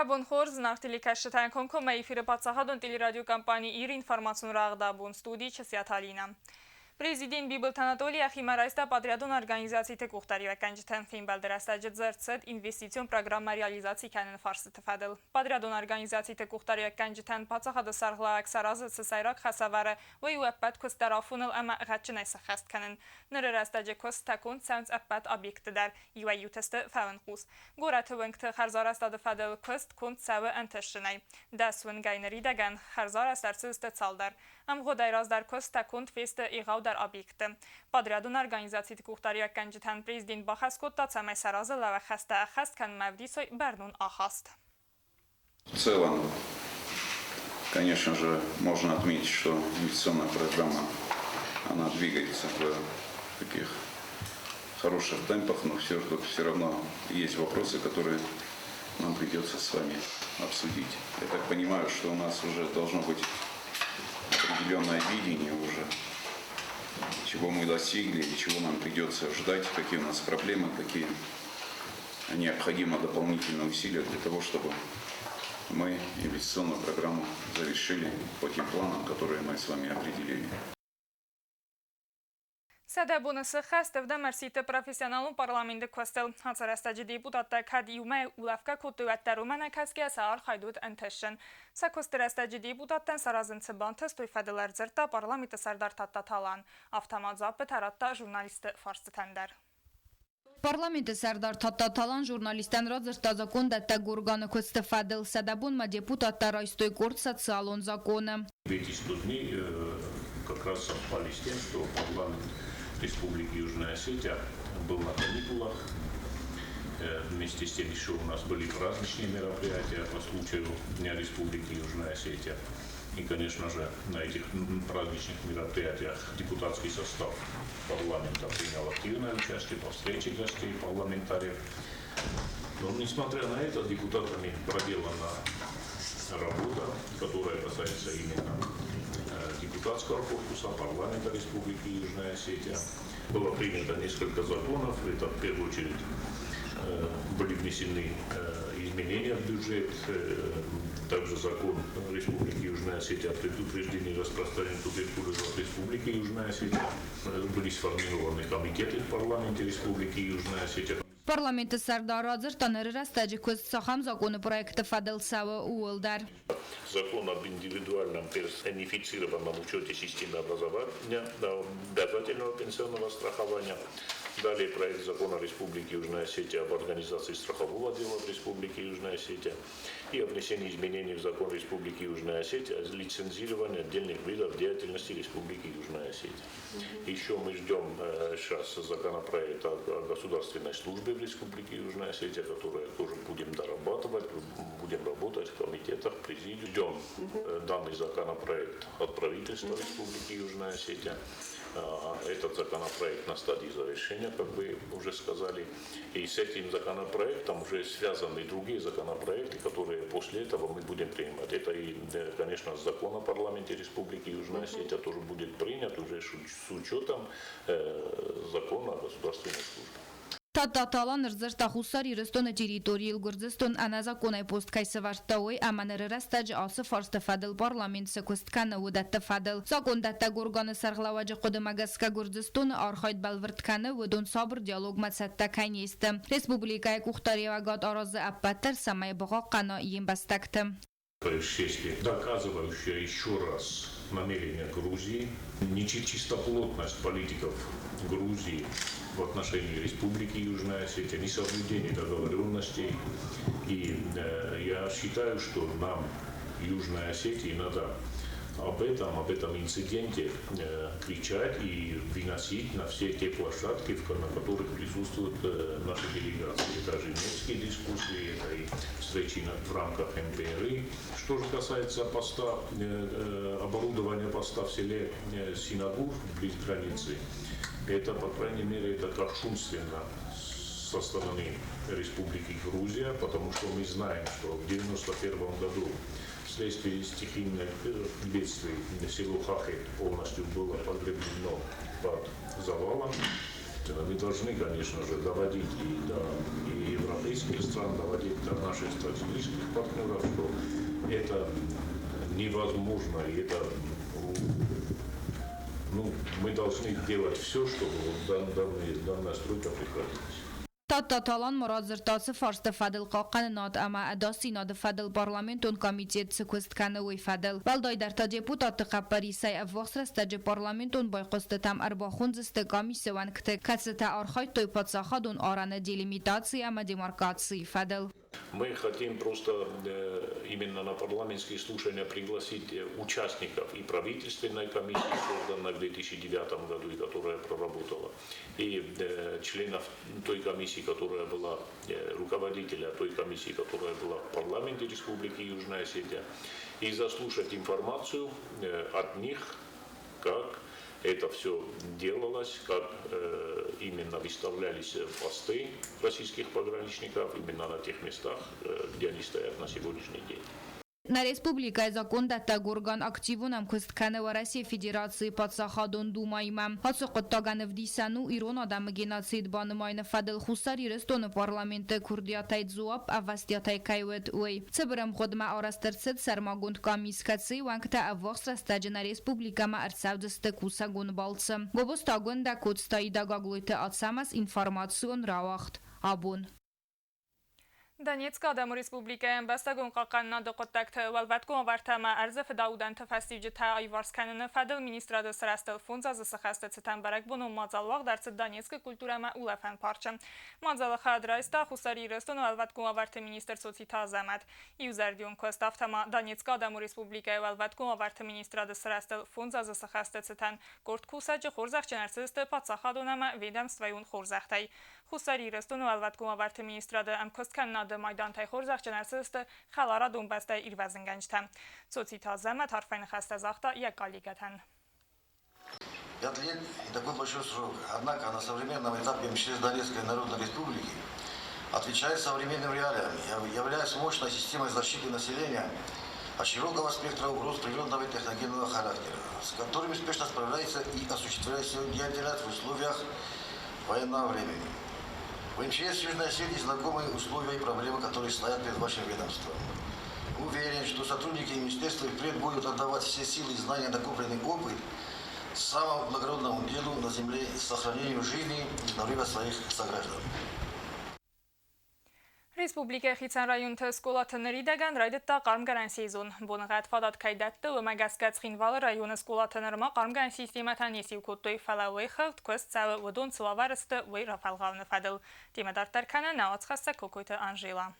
Уӕ бон хорз, зынаргъ телекӕсджытӕн, комкоммӕ эфиры паддзахадон телерадиокомпани «Ир» информацион рӕгъдабон, студийы Чысиаты Алинӕ. Президент Бибылты Анатолий йӕхимӕ райста подрядон организациты къухдариуӕггӕнджытӕн. Фембӕлды рӕстӕджы дзырд цыд инвестицион программӕ реализаци кӕныны фарстыты фӕдыл. Подрядон организациты къухдариуӕггӕнджытӕн паддзахады сӕргълӕууӕг саразы цы сӕйраг хӕс ӕвӕры, уый у ӕппӕт куыст дӕр афоныл ӕмӕ гъӕдджынӕй сӕххӕст кӕнын. Ныры рӕстӕджы куыст конд цӕуынц ӕппӕт объектты дӕр, иуӕй-иутӕ сты фӕуынхъус. Горӕты уынгты хӕрзарӕзтады фӕдыл куыст конд цӕуы ӕнтыстджынӕй. 10 уынгӕй ныридӕгӕн хӕрзарӕзт ӕрцыдысты цалдӕр. Ӕмгъуыдӕй раздӕр куысттӕ конд фесты егъаудӕр объектты. Подрядон организациты къухдариуӕггӕнджытӕн президент бахӕс кодта, цӕмӕй сӕ разы лӕууӕг хӕстӕ ӕххӕст кӕнынмӕ ӕвдисой бӕрнон ахаст. В целом, конечно же, можно отметить, что инвестиционная программа, она двигается в таких хороших темпах, но все равно есть вопросы, которые нам придется с вами обсудить. Я так понимаю, что у нас уже должно быть определенное видение уже, чего мы достигли и чего нам придется ждать, какие у нас проблемы, какие необходимо дополнительные усилия для того, чтобы мы инвестиционную программу завершили по тем планам, которые мы с вами определили. 100 боны сыххӕст ӕвдӕм ӕрсидты профессионалон парламенты куыстыл. Ацы рӕстӕджы депутаттӕ кӕд иумӕ улӕфгӕ кодтой, уӕддӕр уымӕ нӕ кӕсгӕ сӕ архайд уыд ӕнтыстджын. Сӕ куысты рӕстӕджы депутаттӕн саразын цы бантыст, уый фӕдыл ӕрдзырдта парламенты сӕрдар Тадтаты Алан. Афтӕ ма дзуаппытӕ радта журналистты фарстытӕн дӕр. Парламенты сӕрдар Тадтаты Алан журналисттӕн радзырдта закондӕттӕг органы куысты фӕдыл. 100 бонмӕ депутаттӕ райстой къорд социалон законы. Эти 100 дней как раз совпали с тем, что парламент Республики Южная Осетия был на каникулах. Вместе с тем еще у нас были праздничные мероприятия по случаю Дня Республики Южная Осетия. И, конечно же, на этих праздничных мероприятиях депутатский состав парламента принял активное участие по встрече гостей парламентариев. Но, несмотря на это, депутатами проделана работа, которая касается именно депутатского корпуса парламента Республики Южная Осетия. Было принято несколько законов. Это в первую очередь были внесены изменения в бюджет, также закон Республики Южная Осетия о предупреждении распространения туберкулеза в Республике Южная Осетия. Были сформированы комитеты в парламенте Республики Южная Осетия. Парламенты сӕрдар радзырдта, ныры рӕстӕджы куыст цахӕм законы проекты фӕдыл цӕуы, ууыл дӕр. Закон об индивидуальном персонифицированном учете системы образования, обязательного пенсионного страхования. Далее проект закона Республики Южная Осетия об организации страхового дела в Республике Южная Осетия и о внесении изменений в закон Республики Южная Осетия о лицензировании отдельных видов деятельности Республики Южная Осетия. Еще мы ждем сейчас законопроект о государственной службе в Республике Южная Осетия, который тоже будем дорабатывать, будем работать в комитетах, президиуме. Ждем данный законопроект от правительства Республики Южная Осетия. Этот законопроект на стадии завершения, как вы уже сказали. И с этим законопроектом уже связаны другие законопроекты, которые после этого мы будем принимать. Это и, конечно, закон о парламенте Республики Южная Осетия тоже будет принят уже с учетом закона о государственной службе. Тадтаты Алан ӕрдзырдта, Хуссар Ирыстоны территорийыл Гуырдзыстон ӕнӕзаконӕй пост кӕй сӕвӕрдта, уый ӕмӕ ныры рӕстӕджы ацы фарсты фӕдыл парламент цы куыст кӕны, уыдӕтты фӕдыл. Закондӕттӕг органы сӕргълӕууӕджы хъуыдымӕ гӕсгӕ Гуырдзыстоны архайд бӕлвырд кӕны, уыдон сабыр диалогмӕ цӕттӕ кӕй не сты. Республикӕйы къухдариуӕгад аразы ӕппӕт дӕр, цӕмӕй бахъахъхъӕна йе мбӕстӕгты. Происшествие, доказывающее еще раз намерение Грузии, нечистоплотность политиков Грузии в отношении Республики Южная Осетия, несоблюдение договоренностей. И я считаю, что нам, Южной Осетии, надо об этом инциденте кричать и выносить на все те площадки, на которых присутствуют наши делегации. Это женевские дискуссии, это и встречи в рамках МПРИ. Что же касается поста, оборудования поста в селе Синагур, близ границы, это, по крайней мере, это кощунственно со стороны Республики Грузия, потому что мы знаем, что в 1991 году вследствие стихийных бедствий село Хахет полностью было погребено под завалом. Мы должны, конечно же, доводить и до и европейских стран, доводить до наших стратегических партнеров, что это невозможно, и это, ну, мы должны делать все, чтобы вот данная стройка прекратилась. Тадтаты Алан ма радзырдта ацы фарсты фӕдыл Хъахъхъӕнынад ӕмӕ ӕдасдзинады фӕдыл парламентон комитет цы куыст кӕны, уый фӕдыл. Уӕлдайдӕр та депутатты хъӕппӕрисӕй ӕввахс рӕстӕджы парламентон байхъуыстытӕм ӕрбахондзысты къамисы уӕнгты, кӕцытӕ архайдтой паддзахадон арӕны делимитаци ӕмӕ демаркацийы фӕдыл. Мы хотим просто именно на парламентские слушания пригласить участников и правительственной комиссии, созданной в 2009 году и которая проработала, и членов той комиссии, которая была, руководителя той комиссии, которая была в парламенте Республики Южная Осетия, и заслушать информацию от них, как это все делалось, как именно выставлялись посты российских пограничников именно на тех местах, где они стоят на сегодняшний день. Нӕ республикӕйы закондӕттӕг орган активон ӕмкуыст кӕны Уӕрӕсейы Федерацийы Паддзахадон Думӕимӕ. Ацы хъуыддагӕн ӕвдисӕн у ирон адӕмы геноцид банымайыны фӕдыл Хуссар Ирыстоны Парламенты куырдиатӕй дзуапп ӕвӕстиатӕй кӕй уыд, уый. Цыбыр ӕмгъуыдмӕ арӕзт ӕрцыд сӕрмагонд къамис, кӕцыйы уӕнгтӕ ӕввахс рӕстӕджы нӕ республикӕмӕ ӕрцӕудзысты кусӕгон балцы. Гобозты Агуындӕ, Коцты Аида, Гаглойты Ацӕмӕз, информацион рауагъд. Абон. Донецкы Адӕмон Республикӕйы ӕмбӕстагон хъахъхъӕнынады хъуыддӕгты уӕлвӕткон уавӕртӕ ӕмӕ ӕрдзы фыдаудӕнты фӕстиуджытӕ аиуварс кӕныны фӕдыл министрады сырӕзтыл фондз азы сыхӕсты цытӕн бӕрӕгбонон мадзал уагъд ӕрцыд Донецкы культурӕ ӕмӕ улӕфӕн парчы. Мадзалы хайад райста Хуссар Ирыстоны уӕлвӕткон уавӕрты министр Цоциты Азӕмӕт. Иузӕрдион куыст, афтӕ ма Донецкы Адӕмон Республикӕйы уӕлвӕткон уавӕрты министрады сырӕзтыл фондз азы сыхӕсты цытӕн къорд кусӕджы хорзӕхджын ӕрцыдысты паддзахадон ӕмӕ ведомствӕйон хорзӕхтӕй. Хуссар Ирыстоны уӕлвӕткон уавӕрты министрады ӕмкуысткӕнынады майдантӕй хорзӕхджын ӕрцыдысты хӕларадон бӕстӕйы ирвӕзынгӕнджытӕ. Цоциты Азӕмӕт арфӕйы ныхӕстӕ загъта йӕ коллегӕтӕн. Пять лет – такой большой срок. Однако на современном этапе МЧС Донецкой Народной Республики отвечает современным реалиям, являясь мощной системой защиты населения от широкого спектра угроз природного и техногенного характера, с которыми успешно справляется и осуществляет свою деятельность в условиях военного времени. В МЧС Южной Осетии знакомы условия и проблемы, которые стоят перед вашим ведомством. Уверен, что сотрудники министерства впредь будут отдавать все силы, знания, накопленный опыт самому благородному делу на земле – сохранению жизни и здоровья своих сограждан. Республикӕйы хицӕн районты скъолаты ныридӕгӕн райдыдта хъармгӕнӕн сезон. Боныгъӕд фадат кӕй дӕтты, уымӕ гӕсгӕ Цхинвалы районы скъолаты нырма хъармгӕнӕн системӕтӕ не сиу кодтой, фӕлӕ уый хыгъд куыст цӕуы, уыдон цы уавӕры сты, уый рафӕлгъауыны фӕдыл. Темӕ дарддӕр кӕны нӕ уацхӕссӕг Кокойты Анжела.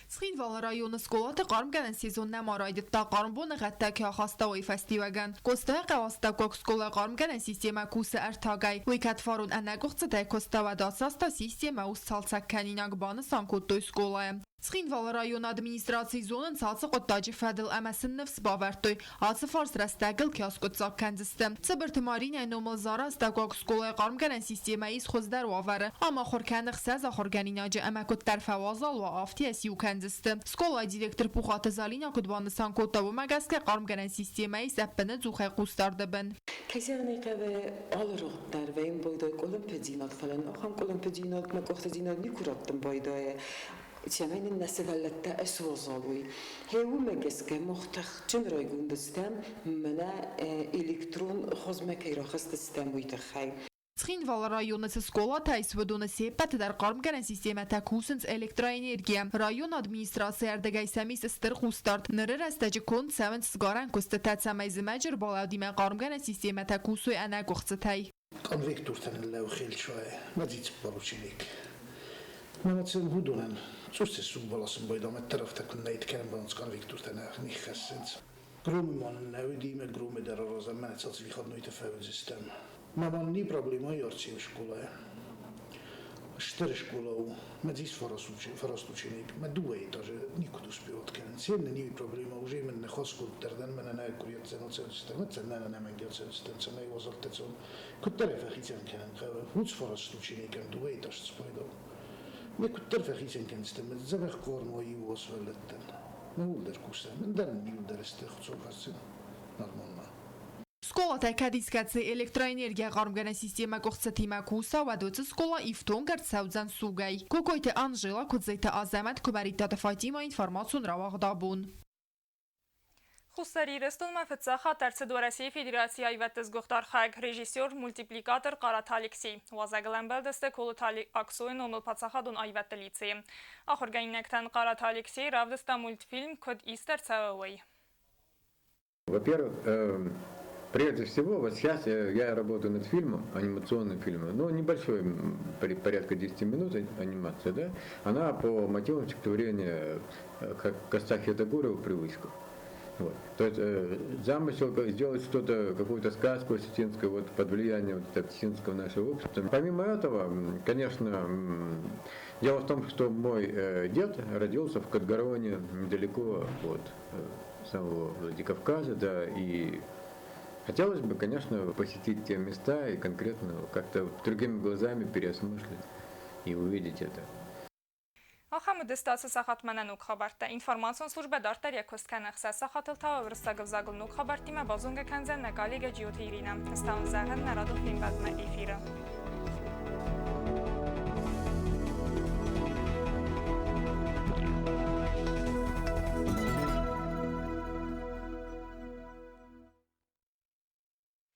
Цхинвалы районы скъолаты хъармгӕнӕн сезон нӕма райдыдта, хъарм боныгъӕдтӕ кӕй ахаста, уый фӕстиуӕгӕн. Къостайы хъӕуы астӕуккаг скъолайы хъармгӕнӕн системӕ кусы ӕртагӕй. Уый кӕд фарон ӕнӕкъуыхцытӕй куыста, уӕд ацы аз та системӕ у сцалцӕгкӕнинаг, банысан кодтой скъолайы. Цхинвалы районы администрацийы зонынц ацы хъуыддаджы фӕдыл ӕмӕ сын ныфс бавӕрдтой, ацы фарст рӕстӕгыл кӕй аскъуыддзаг кӕндзысты. Цыбырты Маринӕйы номыл Зары астӕуккаг скъолайы хъармгӕнӕн системӕ ис хуыздӕр уавӕры. Ам ахуыр кӕны ӕхсӕз ахуыргӕнинаджы ӕмӕ куыддӕр фӕуазал уа, афтӕ сиу кӕндзысты. Скъолайы директор Пухаты Залинӕ куыд банысан кодта, уымӕ гӕсгӕ хъармгӕнӕн системӕ ис ӕппынӕдзухӕй хъусдарды бын. Кӕй зӕгъын ӕй хъӕуы, алы рохт дӕр вӕййын байдайы къуылымпыдзинад, фӕлӕ ахӕм къуылымпыдзинад мӕ къуыхцыдзинад никуы раттын байдайы, цӕмӕй нын нӕ сывӕллӕттӕ ӕсуазал уой. Гъе уымӕ гӕсгӕ мах тыхджын райгонд стӕм, мӕнӕ электрон хуызмӕ кӕй рахызтыстӕм, уый тыххӕй. Цхинвалы районы цы скъолатӕ ис, уыдоны се ппӕты дӕр хъармгӕнӕн системӕтӕ кусынц электроэнергийӕ. Районы администрацийы ӕрдӕгӕй сӕм ис стыр хъусдард. Ныры рӕстӕджы конд цӕуынц сгарӕн куыстытӕ, цӕмӕй зымӕджы ӕрбалӕудимӕ хъармгӕнӕн системӕтӕ кусой ӕнӕкъуыхцытӕй. Конвектуртӕн лӕухелчуай, мадзицпорученик. Мамацен худонӕн цъусцессуг баласын байдам, ӕттӕрӕфтӕ кӕнбанц конвектуртӕн ниххӕссынц. Громы нӕ уыди, мӕ громы дӕр аразӕм, мӕнӕ цалцвихаднойты фӕуыдзыстӕм. Маман ни проблема ярци школая. Стыр скъола у, мӕ дзис фараст ученик, мӕ дыууӕ этажы никуыд успевать кӕнын. Сен не проблема, уже мен не хоскоддӕр дӕн, мӕнӕ нӕ курьер цӕнцӕн, цӕнӕ нӕ мӕнгӕ цӕнцӕн, цӕмӕй уазалтӕ цон. Куыддӕр фӕхицӕн кӕнын хъӕуы. Уыц фараст ученикӕн дыууӕ этаж спайда. Ме куыддӕр фӕхицӕн кӕндзыстӕм, мӕ дзӕбӕх корм уа иу сывӕллӕттӕн. Мӕ уыл дӕр кусӕм, ӕндӕр иу дӕр сты хуыцау нормально. Скъолатӕй кӕд искӕцы электроэнергийӕ хъармгӕнӕн системӕ къуыхцытимӕ куса, уӕд уыцы скъола ифтонг ӕрцӕудзӕн сугӕй. Кокойты Анжела, Куыдзыты Азӕмӕт, Куымӕридтаты Фатимӕ, информацион рауагъд «Абон». Хуссар Ирыстонмӕ фыццаг хатт ӕрцыд Уӕрӕсейы Федерацийы аивӕдты сгуыхт архайӕг, режиссер, мультипликатор Хъараты Алексей. Уазӕгыл ӕмбӕлдысты Колыты Аксойы номыл паддзахадон аивӕдты лицейы. Ахуыргӕнинӕгтӕн Хъараты Алексей равдыста мультфильм «Куыд ист ӕрцӕуы, уый». Во-первых, прежде всего, вот сейчас я работаю над фильмом, анимационным фильмом, но небольшой, порядка 10 минут анимация, да, она по мотивам стихотворения Костахия Дагурова «Привычка». Вот. То есть замысел сделать что-то, какую-то сказку осетинскую вот, под влиянием вот, осетинского нашего общества. Помимо этого, конечно, дело в том, что мой дед родился в Кадгароне, недалеко от самого Владикавказа, да, и хотелось бы, конечно, посетить те места и конкретно как-то другими глазами переосмыслить и увидеть это. Ахӕм уыдысты ацы сахат мӕнӕ ног хабӕрттӕ. Информацион службӕ дарддӕр йӕ куыст кӕны. 6 сахатыл та уырыссаг ӕвзагыл ног хабӕрттимӕ базонгӕ кӕндзӕн нӕ коллегӕ Джиоты Иринӕ. Ӕз та уын зӕгъын нӕ радон фембӕлдмӕ эфиры.